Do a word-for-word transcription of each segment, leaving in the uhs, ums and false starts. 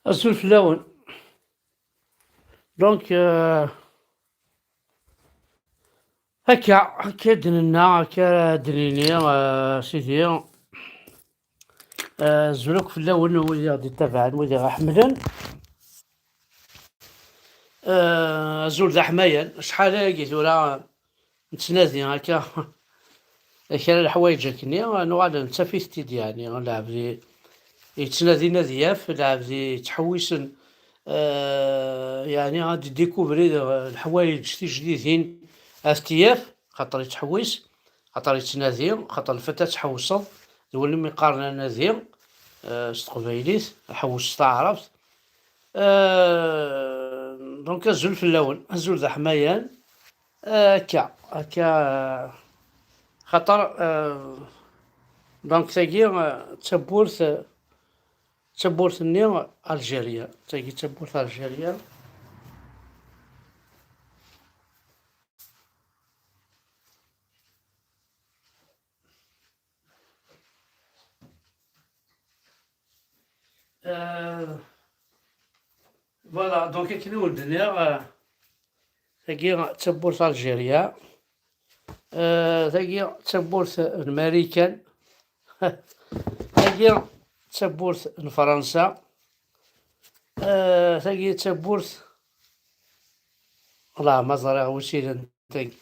Azul fell-awen. Donc, euh, akka, akka i d-nenna, akka ara d-nini, euh, sidi. Euh, azul akk fell-awen, wid i ɣ-d-ittabaɛen, wid i ɣ-iḥemmlen. Euh, azul d aḥmayan. Acḥal ayagi tura nettnadi akka kra n leḥwayeǧ akkenni, nuɣal nettaf-it-id, yeɛni, lɛebd i-, yettnadi ad yaf, lɛebd yettḥewwisen, eh, yeɛni ad d-idikubri leḥwayeǧ tijdidin, ad t-yaf, xaṭer yettḥewwis, xaṭer yettnadi, xaṭer lfat ad tḥewwseḍ, d win umi qqaren anadi, eh, s teqbaylit, ḥewwes s taɛrabt. Euh, donc, azul fell-awen, azul d aḥmayan. Euh, akka, akka, euh, xaṭer, euh, donc, tagi, euh, d tawwurt, d tawwurt-nni Algérie. Tagi d tawwurt Algérie. Euh, voilà, donc akken i wen-d-nniɣ, euh, tagi d tawwurt Algérie, euh, tagi d tawwurt n Marikan, tagi d tawwurt n Fransa, euh, tagi d tawwurt, والله ما ẓriɣ wi tt-ilan tagi.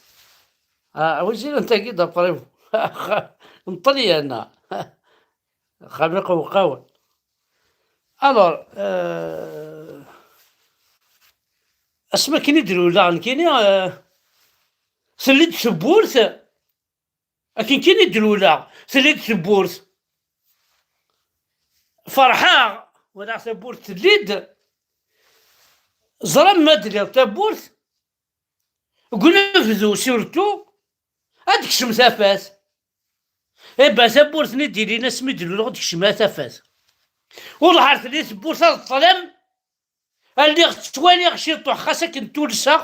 Ah, wi tt-ilan tagi d'après vous? N Ṭṭelyan. Xaliq uqawen. Alors, euh, asmi akken i d-luleɣ nekkini, euh, telli-d tewwurt, akken kan i d-luleɣ, telli-d tewwurt. Ferḥeɣ, walaɣ tawwurt telli-d. Ẓran ma d-liɣ tawwurt, deg unebdu, surtout, ad d-tekcem tafat. Iba tawwurt-nni d-ilin asmi d-luleɣ ad d-tekcem tafat. Wellah ar telli tewwurt ad ṭṭlam, lliɣ ttwaliɣ ciṭuḥ, xas akken tulseɣ,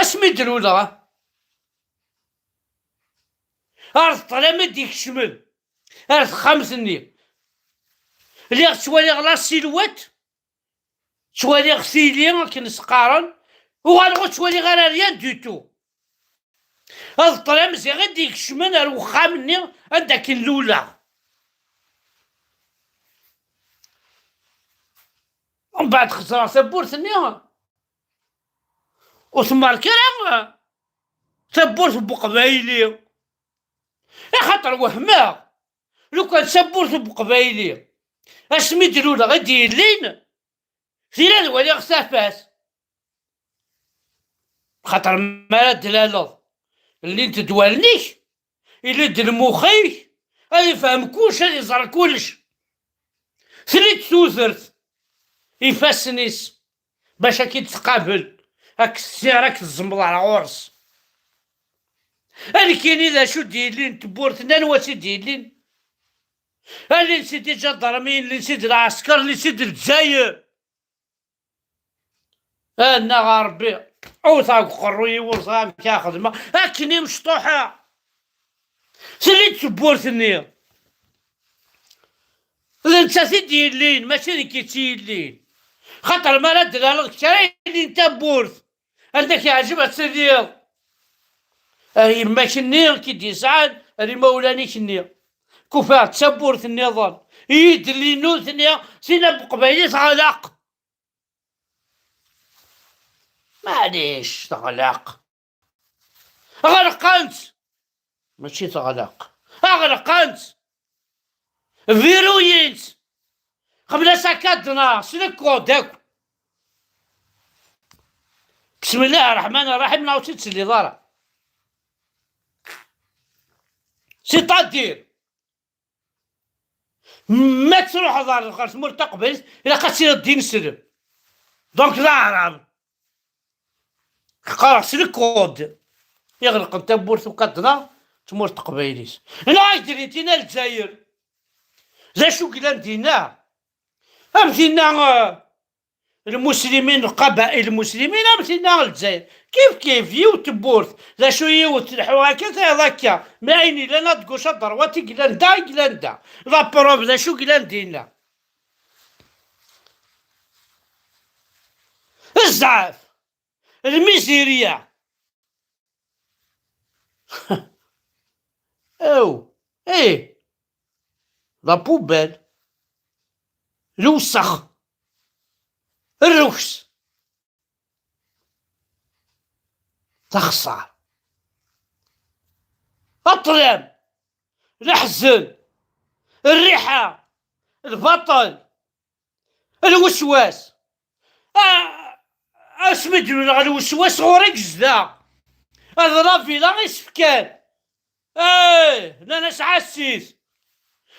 asmi d-luleɣ. Ar ṭṭlam i d-ikecmen ar texxamt-nni. Lliɣ ttwaliɣ la silhouette, ttwaliɣ tili akken s-qqaren, uɣaleɣ ur ttwaliɣ ara rien du tout. Ad ṭṭlam ziɣ i d-ikecmen ar wexxam-nni anda akken luleɣ. Mbeɛd xeẓreɣ tawwurt-nni, ur tmerk ara tawwurt n Uqbayli. Axaṭer wehmeɣ, lukan d tawwurt n Uqbayli, asmi d-luleɣ i d-yellin, tili ad waliɣ tafat. Xaṭer mi ara d-laleḍ, llint-d wallen-ik, ili-d lmux-ik, ad ifhem kullec, ad iẓer kullec. Tli-d tudert, ifassen-is, bac ad k-id-tqabel, ad k-tessiɣ, ad k-tezmeḍ ar ɣur-s. Ad k-yini d acu d-yellin n tewwurt-nni, anwa tt-id-yellin. Llin-tt-id iǧadarmiyen, llin-tt-id lɛesker, llin-tt-id Lezzayer. Annaɣ a Ṛebbi, awteɣ deg uqerruy-iw, ur ẓriɣ amek ara xedmeɣ. Akken i mecṭuḥeɣ. Tella-d tewwurt-nni. D nettat i d-yellin, mačči d nekk i tt-yellin. Xaṭer mi ara d-laleḍ kečč ara yellin tawwurt. Anda k-yeɛǧeb ad tiliḍ. Ar yemma-k-nni i k-id-yesɛan, ar imawlan-ik-nni. Kufiɣ d tawwurt nniḍen. I yidellin nutni, tin n Buqbayli teɣleq. Maɛlic, teɣleq. Ɣelqent! Mačči teɣleq. Ɣelqent! Viruyint! Qbel-as akaḍna, s lkod akk. Bismillah ar-Raḥman ar-Raḥim, neɣ ur tt-id-telliḍ ara. C'est-à-dire, ma truḥeḍ ɣer, ɣer tmurt taqbaylit, ilaq ad tiliḍ d ineslem. Donc, d aɛrab. Qqareɣ s lkod. Iɣelqen tawwurt ukaḍna n tmurt teqbaylit. Neɣ ak-d-inin tinna Lezzayer. D acu yellan dinna? Am tinna, eh, lmuslimin, lqabail lmuslimin, am tinna Lezzayer. Kif kif, yiwet tewwurt. D acu yiwet, tleḥḥu akka, tayeḍ akka. Ma ayen yellan à gauche, à droite, i yellan da, i yellan da. La preuve, d acu yellan dinna? Zzɛaf, lmizirya. Aw, ih, la poubelle, lewsex, rrukes, taxeṣṣar, ṭṭlam, leḥzen, rriḥa, lbaṭel, lweswas. Ah, asmi d-luleɣ lweswas ɣur-i yezdeɣ. Ad la villa isefkan. Eh, nnan-as ɛassit.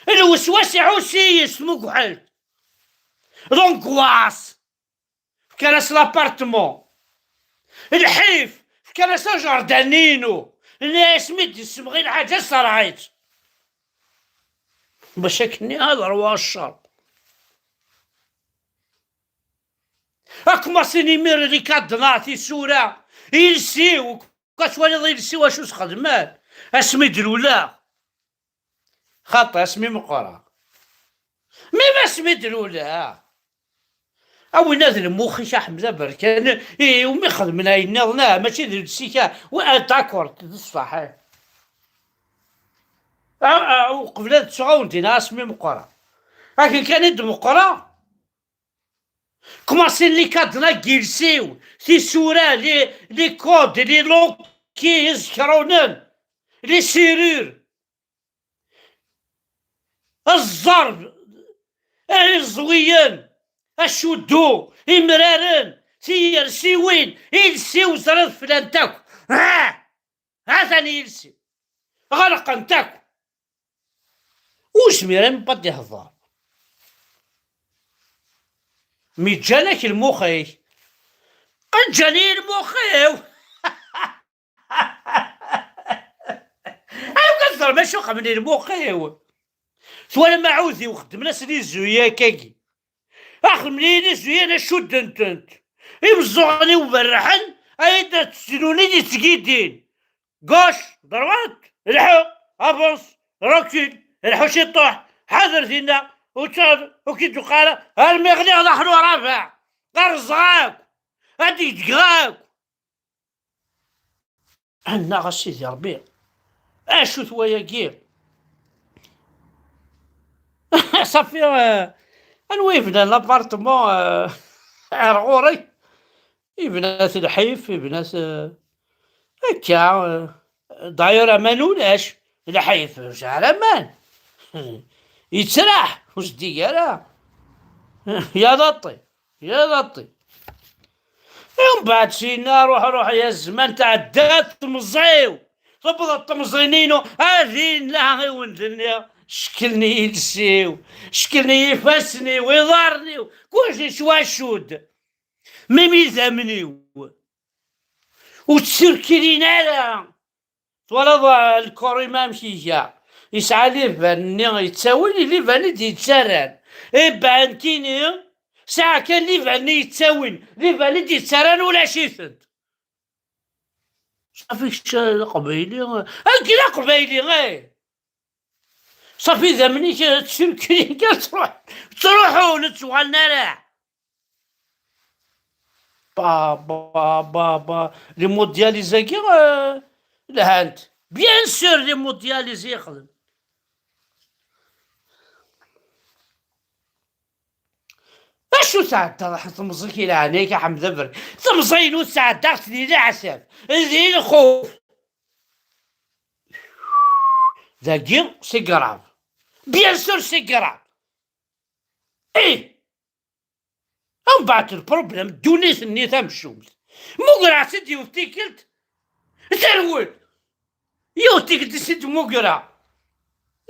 Lweswas iɛuss-iyi s tmugḥelt. L'angoisse. Fkan-as l'appartement. Lḥif. Fkan-as ajerdan-inu. Nnan-as mi d-issemɣi lḥaǧa, sserɛ-itt. Bac akken ad ṛwuɣ ccer. Akmasin imir, likaḍna, tisura, iles-iw, ka twaliḍ iles-iw acu sxedmen, asmi d-luleɣ. Xaṭi, asmi meqqreɣ. Même asmi d-luleɣ. A winna d lmux-ik, a Ḥmed Aberkan, i umi xedmen ayen nniḍen, ah, mačči d iles-ik, ah, wa, ah, d'accord, d ṣṣeḥ, eh. Ah, ah, uqbel ad ttuɣ, a wen-d-iniɣ asmi meqqreɣ. Akken kan i d-meqqreɣ, kmasin likaḍna n yiles-iw, tisura, les, les codes, les logis, izekrunen, les serrures, ẓẓerb, iẓwiyen, acuddu, imraren, tiyersiwin, iles-iw ẓriɣ flant akk. Ah! Ha-t-an iles-iw. Ɣelqent akk. Ur zmiren ad d-ihḍer. Mi ǧǧan-ak lmux-ik. Ǧǧan-iyi lmux-iw. Amek ad teẓrem acu xedmen i lmux-iw? Twalam aɛudiw xeddmen-as les yeux akkagi. Axedmen-iyi les yeux, ana cudden-tent. Imeẓẓuɣen-iw berrḥen, ay d ttnun i d-yettgidin. Gauche, droite, lḥu, avance, recule, lḥu ciṭuḥ, ḥader dinna, ur ttɛud, ur k-id-tuqal, armi ɣliɣ daxel urabeɛ, rrẓeɣ akk, ad d-gedgeɣ akk. Annaɣ a Sidi Ṛebbi, acu-t wayagi? Ṣafi, eh, anwa yebnan l'appartement, eh, ar ɣur-i? Yebna-t lḥif, yebna-t, eh, akka, eh, d'ailleurs aman ulac, lḥif ulac ara aman. Yettraḥ, ur zeddig ara. Ya laṭi, ya laṭi. Mbeɛd sinna ruḥ, ruḥ ya zman, tɛedda temẓi-w. Tewweḍ temẓi-nni-inu, a dinna i wen-d-nniɣ, cklen-iyi iles-iw, cklen-iyi ifassen-iw, iḍarren-iw, kullec yettwacudd. Même idammen-iw ur ttcirkilin ara. Twalaḍ, ah, lkurima amek iga? Yesɛa liban-nni yettawin, liban i d-yettarran. Iban kini, sɛa kan liban-nni yettawin, liban i d-yettarran ulac-itent. Ṣafi kečč d aqbayli, agi d aqbayli, eh! Ṣafi idammen-ik ttcirkilin kan, ttruḥ-, ttruḥun, ur ttuɣalen ara. Ba, ba, ba, ba, les mondialisés-agi, euh, lhant. Bien sûr, les mondialisés yexdem. Acu tɛedda, ṛaḥ temẓi-k i leɛnaya-k, a Ḥmed Aberkan. Temẓi-inu tɛedda-ɣ-tt di leɛtab, di lxuf. Dagi, c'est grave. Bien sûr, c'est grave. Ih! Mbeɛd lproblem, ddunit-nni tamcumt. Mugreɣ-tt-id yiwet tikkelt, terwel. Yiwet tikkelt i s-id-mugreɣ.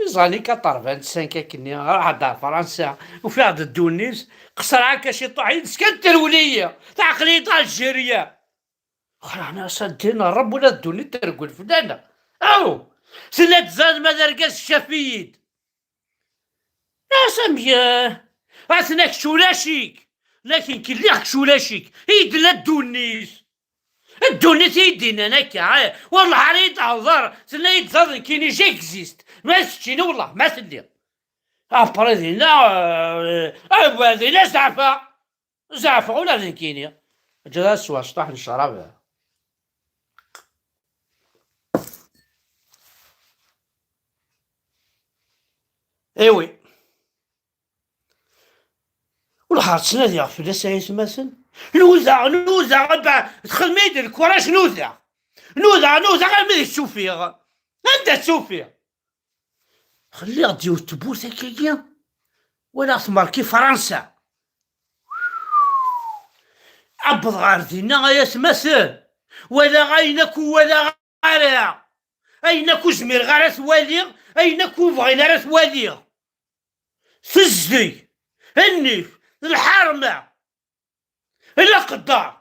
Iẓani quatre-vingt-cinq akkenni, ruḥeɣ-d ar Fransa, ufiɣ-d ddunit, qesreɣ akka ciṭuḥ yid-s kan terwel-iyi. Teɛqel-iyi-d Algérie. Xraɣ-as a ddin Ṛebbi, ula d ddunit tergel fell-aneɣ. Aw! Tella-d zad ma d argaz, ccaf-iyi-d. As amek, eh, atna kečč ulac-ik, lakin kelliɣ kečč ulac-ik, i d-tella ddunit. Ddunit i yi-d-innan akka, eh, wellah ara yi-d-tehḍer, tenna-yi-d zaḍ nekkini j'existe, ma d keččini wellah ma telliḍ. Après dinna, eh, eh, dinna zeɛfeɣ, zeɛfeɣ ula d nekkini. Ǧǧiɣ ad sweɣ cṭaḥ n ccrab. Iwi. Ur ḥar ttnadiɣ fell-as ay atmaten. Nudaɣ, nudaɣ, ba, txedm-iyi-d lkuraǧ, nudaɣ. Nudaɣ, nudaɣ, armi d tt-ufiɣ. Anda tt-ufiɣ? Xelliɣ-d yiwet tewwurt akkagi, walaɣ tmerki Fransa. Abbeḍ ɣer dinna, ay atmaten. Walaɣ ayen akk ur walaɣ ara. Ayen akk ur zmireɣ ara ad t-waliɣ, ayen akk ur bɣin ara ad t-waliɣ. Tezdeg, nnif, lḥerma, leqder,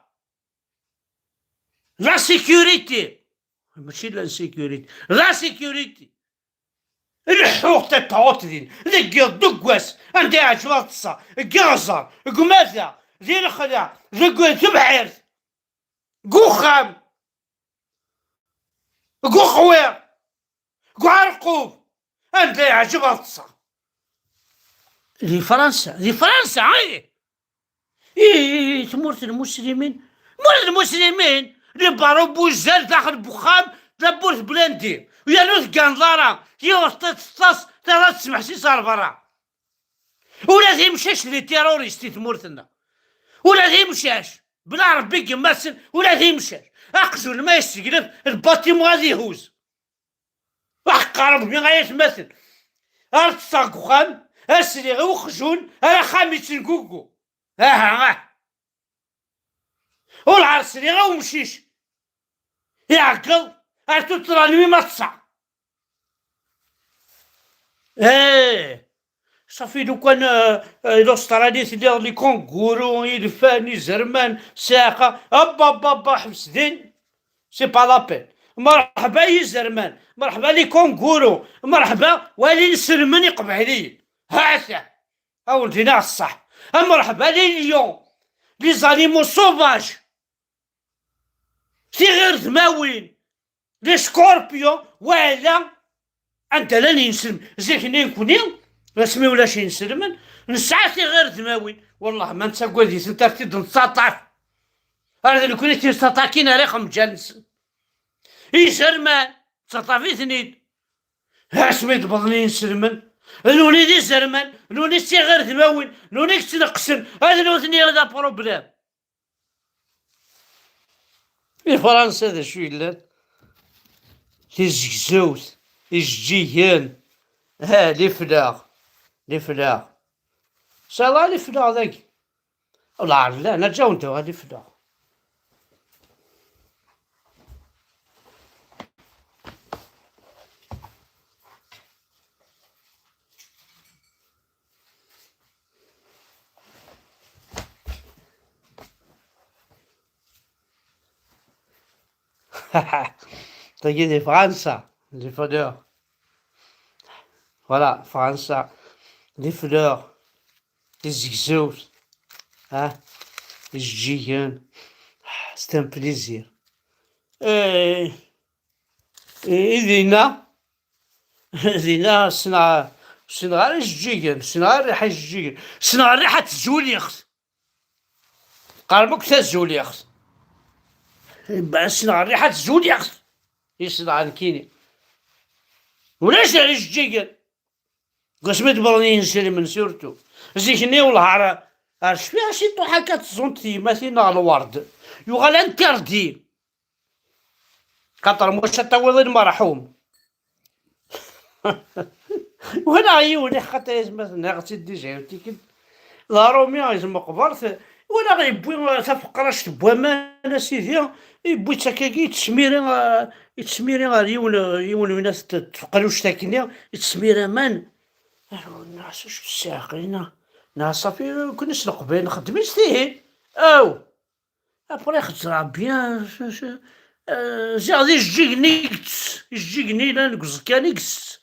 la sécurité. Mačči la sécurité, la sécurité. Leḥḥuɣ tiṭ-, tiṭṭawat din, deg yiḍ, deg wass, anda iɛǧeb ad ṭṭseɣ, deg iɣẓer, deg umata, di lexla, deg tebḥirt, deg uxxam, deg uxwiṛ, deg uɛerqub, anda iɛǧeb ad ṭṭseɣ. Di Fransa, di Fransa, ih! Ih, tmurt n lmuslimin, tmurt n lmuslimin, les barreaux buzzard daxel n wexxam, tawwurt blindée, yernu ur tegganeḍ ara, yiwet teṭṭes, terra tesmeḥsis ar berra. Ula d imcac d terroristes di tmurt-nneɣ. Ula d imcac, bla Rebbi n yemma-tsen, ula d imcac. Aqjun ma yesseglef, lbaṭimu ad ihuz. Aḥeqqar Rebbi ay atmaten. Ar ṭṭseɣ deg uxxam, ar sliɣ i uqjun, ar axxam yettengugu. Aha, ah. Ur ɛer sliɣ i umcic iɛeggeḍ ar tuttra n wi ma ṭṭseɣ. Eh, صافي لو كان، آه، آه، l'Australie تلي les kangourous، ilfan, izerman, ssiɛqa, ابا ابا ابا، حبس دين، c'est pas la peine. مرحبا يزرمان، مرحبا les kangourous، مرحبا ولي نسلمن يقبحليين. هاثا، او ندينا الصح. مرحبا les lions، les animaux sauvages، tiɣirdmawin، les scorpions, wala anda llan yinselmen. Zik-nni nekni, asmi ulac inselmen, nesɛa tiɣirdmawin. Wallah ma nettagad-itent ar t-id-nettaṭṭaf. Ar d nekni t-yettaṭṭakin ar ixemǧal-nsen. Izerman, ttaṭṭaf-iten-id. Asmi d-wwḍen yinselmen, nuni d izerman, nuni d tiɣirdmawin, nuni yettneqsen, ad nutni d aproblème. Di Fransa d acu yellan? Tizegzewt, ijeǧǧigen, ha, les fleurs, les fleurs. Ça va, les fleurs dagi. Lɛar llan, aǧawen-d les fleurs. Tagi di Fransa, les fleurs. Voilà, Fransa, les fleurs, tizegzewt, ha, ijeǧǧigen, c'est un plaisir. Eh, eh, dinna, dinna ssneɣ, ssneɣ ara ijeǧǧigen, ssneɣ ara rriḥa ijeǧǧigen, ssneɣ rriḥa n tzuliɣt. Qqaren akk tazuliɣt. Ba, ssneɣ rriḥa n tzuliɣt. I ssneɣ nekkini. Ulac ara ijeǧǧigen. Deg wasmi d-wwḍen yinselmen, surtout. Zik-nni, wellah, ar, ar cfiɣ ciṭuḥ akka tẓunt tyemmatin neɣ lwerd. Yuɣal interdit. Xaṭer maca tawiḍ i lmerḥum. Walaɣ yiwen, ixaṭer, ma tenniɣ-tt-id déjà, tikkelt d aṛumi, yezmeqbert, walaɣ yewwi tafeqract n waman, a sidi, yewwi-tt akkagi, yettesmiri, yettesmiri ar yiwen, yiwen win at teqluct akkenni, yettesmiri aman. Aw, neɣ s acu tessiɛqel, neɣ, neɣ ṣafi, kuni s leqbayel nxeddem-itt tihin. Aw! Après, xeẓreɣ bien, euh, ziɣ d ijeǧǧigen i yettess, ijeǧǧigen i yellan deg uẓekka-nni i yettess.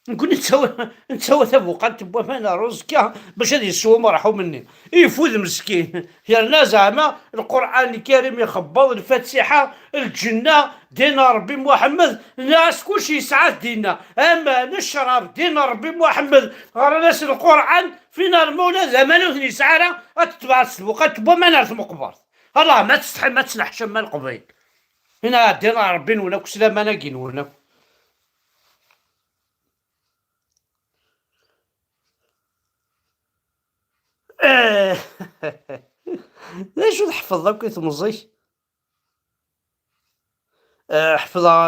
Nekkni nettawi, nettawi tabuqalt n waman ar uẓekka bac ad yessew umerḥum-nni. Ifud meskin. Yerna zeɛma Lqur'an Lkarim ixebbeḍ, Lfatiḥa, lǧenna, din n Ṛebbi Muḥemmed, nniɣ-as kullec yesɛa-t dinna. Aman, ccrab, din n Ṛebbi Muḥemmed, ɣran-as Lqur'an, finalement ula d aman ur ten-yesɛi ara, ad tetbeɛ s tbuqalt n waman ar tmeqbert. Allah, ma tsetḥim, ma tesneḥcam, ma Leqbayel. Ina ɛeddi ɣer Ṛebbi-nwen akk, s laman-agi-nwen akk. Eh, d acu tḥefḍeḍ akk i temẓi-k? Eh, ḥefḍeɣ,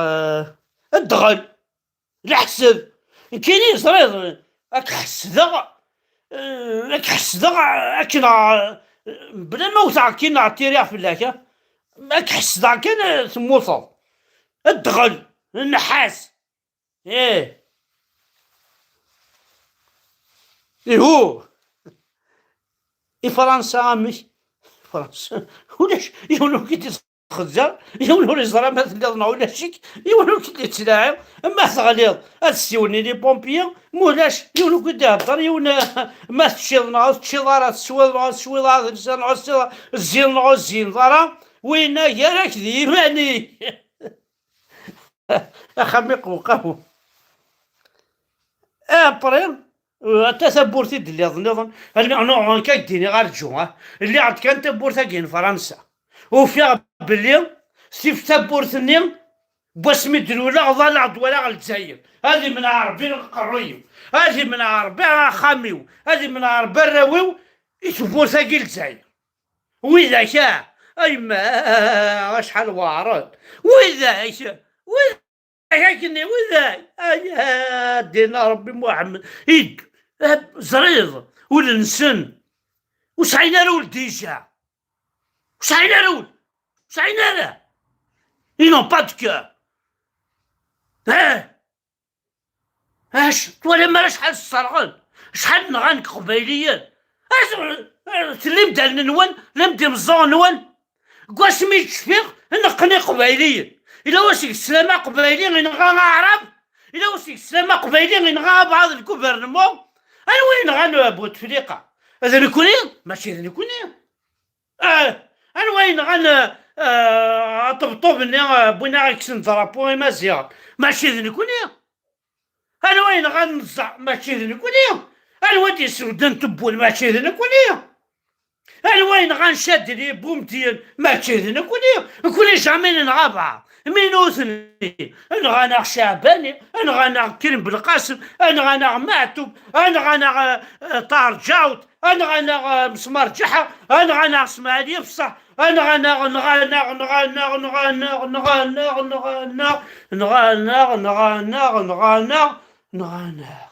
eh, ddɣel, leḥsed. Nekkini, teẓriḍ, ad k-ḥesdeɣ, eh, ad k-ḥesdeɣ akken, eh, bla ma wteɣ akken ttiriɣ fell-ak, eh? Ad k-ḥesdeɣ kan, eh, temmuteḍ. Ddɣel, nnḥas. Ih. Ihu. I Fransa amek? Fransa, ulac yiwen ur k-id-ixezzer, yiwen ur iẓra ma telliḍ neɣ ulac-ik, yiwen ur k-id-ittlaɛi. Ma teɣliḍ, ad ssiwlen i les pompiers, ma ulac, yiwen ur k-id-ihedder, yiwen, ma teččiḍ neɣ ur teččiḍ ara, teswiḍ neɣ ur teswiḍ ara, telsa neɣ ur telsiḍ ara, zzin neɣ ur tzineḍ ara, winna gar-ak d yiman-ik. Axxam iqewqaw. Après, ata tawwurt i d-telliḍ nniḍen, rnu, rnu, nekk ad k-d-iniɣ arǧu, ah. Lliɣ-d kan tawwurt-agi n Fransa. Ufiɣ belli tif tawwurt-nni, n wasmi d-luleɣ, ḍalleɣ-d walaɣ Lezzayer. Ad imneɛ Ṛebbi aqerruy-iw. Ad imneɛ Ṛebbi axxam-iw. Ad imneɛ Ṛebbi arraw-iw i tewwurt-agi Lezzayer. Widak, ah, a yemma, ah, acḥal weɛren. Widak, widak akken, widak. Ay, ah, ddin Ṛebbi Muḥemmed. Id, ah, ẓriḍ, ul-nsen. Ur sɛin ara ul déjà. Ur sɛin ara ul. Ur sɛin ara. Ils n'ont pas de cœur. Ah. Acu twalam ara acḥal sserɣen, acḥal nɣan deg Iqbayliyen? Acu, tellim d allen-nwen, tellim d imeẓẓuɣen-nwen? Deg wasmi i d-cfiɣ, neqqen Iqbayliyen. Yella wasmi i yeslam Aqbayli inɣa Aɛrab, yella wasmi i yeslam Aqbayli inɣa abɛaḍ n lgubernement. Anwa yenɣan, eh, Bouteflika? D nekni? Mačči d nekni. Ah, anwa yenɣan, ah, ah, aṭebṭub-nni, ah, wwin-aɣ-ikksen drapeau Imaziɣen? Mačči d nekni. Anwa yenɣan Neẓẓa? Mačči d nekni. Anwa d-yesbedden Tewwel? Mačči d nekni. Anwa yenɣan Cadli, Boumediene? Mačči d nekni. Nekni jamais nenɣa abɛaḍ. Mi nutni, nɣan-aɣ Ceɛbani, nɣan-aɣ Krim Belqasem, nɣan-aɣ Maɛtub, nɣan-aɣ, eh, eh, Ṭaher Ǧawed, nɣan-aɣ, eh, Mesmar Ǧeḥḥa, nɣan-aɣ Smaɛil Yefṣaḥ, nɣan-aɣ, nɣan-aɣ, nɣan-aɣ, nɣan-aɣ, nɣan-aɣ, nɣan-aɣ, nɣan-aɣ, nɣan-aɣ, nɣan-aɣ, nɣan-aɣ.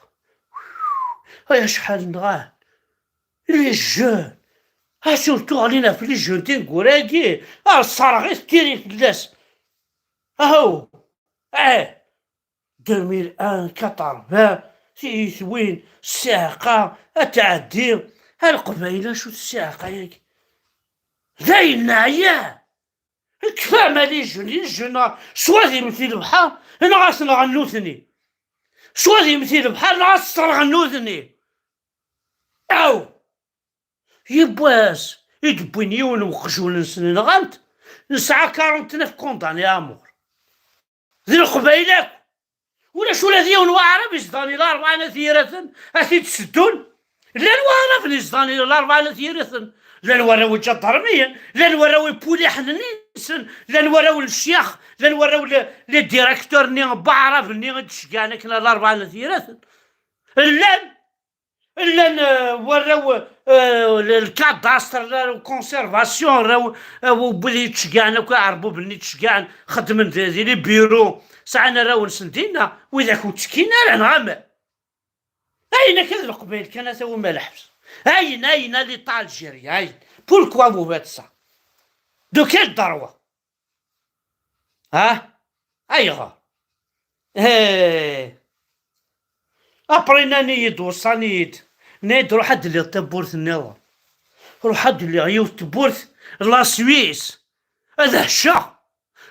Ay, acḥal nɣan! Les jeunes! Ah, surtout ɣlin ɣef les jeunes tineggura-agi. Ah, sserɣ-it tiri fell-as. Aw! Eh! Deux mille un, quatre-vingts, tiyitwin, ssiɛqa, ad tɛeddi. A Leqbayel, acu-tt ssiɛqa-yagi? D ayen neɛya! Kfam a les jeunes, les jeunes, soit ad imti lebḥer, neɣ ad t-nɣen nutni. Soit ad imti lebḥer, neɣ ad t-sserɣen nutni. Aw! Yiwwas i d-wwin yiwen weqjun-nsen, nɣan-t, nesɛa quarante-neuf condamnés à mort. D Leqbayel akk. Ulac ula d yiwen waɛrab izedɣen i Larebɛa n At Yiraten, ad t-id-seddun. Llan waɛraben izedɣen i Larebɛa n At Yiraten. Llan warraw n lǧadarmiyen, llan warraw n ipuliḥen-nsen, llan warraw n lecyax, llan warraw n le, les directeurs-nni n waɛrab-nni i d-ceggɛen akken ar Larebɛa n At Yiraten. Llan Llan, eh, warraw, eh, le, le cadastre, arraw conservation, arraw, eh, wid yettceggɛen akk, aɛerbuben-nni yettceggɛen, xeddmen di, di les bureaux, sɛan arraw-nsen dinna, widak ur ttekkin ara, neɣ amer? Ayen akka d Leqbayel kan a tawim a lḥebs. Ayen, ayen, a l'État algérien, ayen. Pourquoi vous faites ça? De quel droit? Ha? Ayɣer? Eh. Après, nnan-iyi-d, weṣṣan-iyi-d. Nnan-iyi-d, ruḥ ad d-tiliḍ tawwurt nniḍen. Ruḥ ad d-tiliḍ yiwet tewwurt, la Suisse. Ad hecceɣ.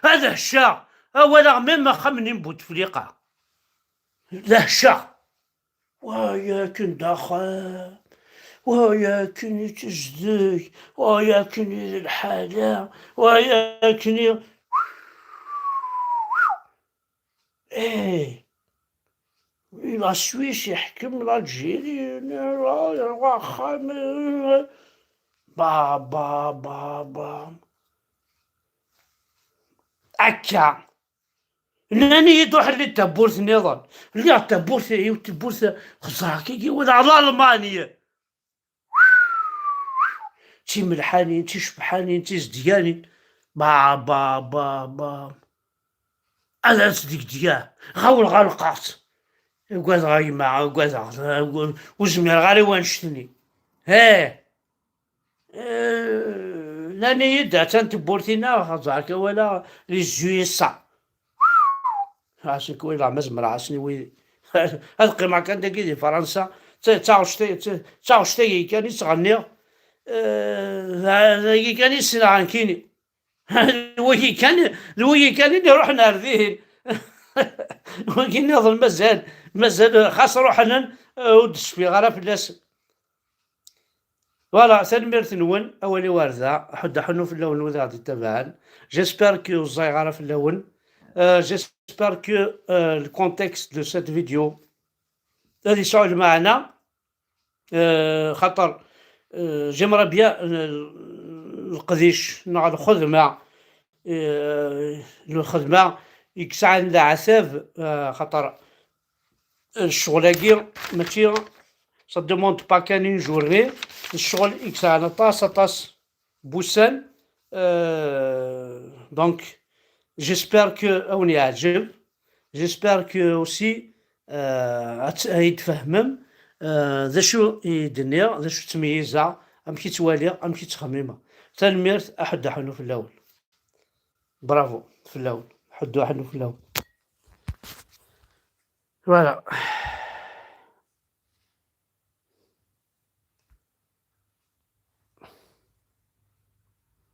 Ad hecceɣ. Awaleɣ même axxam-nni n Bouteflika. D hecceɣ. Wa yakan d axxam, wa yakan i tezdeg, wa yakan i d lḥala, wa yakan i, eh, la Suisse iḥkem l'Algérie, wa axxam, ba, ba, ba, ba. Akka. Nnan-iyi-d: "Ruḥ lli tawwurt nniḍen." Lliɣ tawwurt, yiwet tawwurt, xeẓẓreɣ kiki wala Lalman. D timelḥanin, d ticebḥanin, d tizedganin. Ba, ba, ba, ba. Ad as-degdgeɣ. Ɣawel ɣelqeɣ-tt. Ugadeɣ a gma, ugadeɣ. Ur zmireɣ ara i wannect-nni. Heh. Eh, nnan-iyi-d: "Attan tewwurt-inna, xeẓẓreɣ kan wala les U S A." Asen-k walaɣ ma zemreɣ asen i wid. Ad qqimeɣ kan dagi di Fransa, d ta-, d taɣect-, d ta-, d taɣect-agi kan i ttɣenniɣ. Eh, d, d agi kan i ssneɣ nekkini. D wagi kan, d wagi kan i iruḥen ar dihin. Wagi nniḍen mazal, mazal xas ruḥen, eh, ur d-cfiɣ ara fell-asen. Voilà, tanemmirt-nwen, awal-iw ar da, ḥedd aḥunnu fell-awen wid aɣ-d-ittabaɛen. J'espère que ur ẓẓayeɣ ara fell-awen. Euh, j'espère que, euh, le contexte de cette vidéo ad yesɛu lmeɛna, euh, xaṭer, euh, j'aimerais bien, euh, leqdic neɣ lxedma, euh, lxedma i yesɛan leɛtab, euh, xaṭer ccɣel-agi mačči, ça demande pas qu'une journée, ccɣel i yesɛan aṭas, aṭas n wussan. Euh, donc, j'espère que ad wen-yeɛǧeb. J'espère que aussi, euh, ad t-, ad yi-d-tfehmem, euh, d acu i d-nniɣ, d acu ttmeyyizeɣ, amek i ttwaliɣ, amek i ttxemmimeɣ. Tanemmirt, aḥuddu aḥunnu fell-awen. Bravo fell-awen. Ḥuddu aḥunnu fell-awen. Voilà.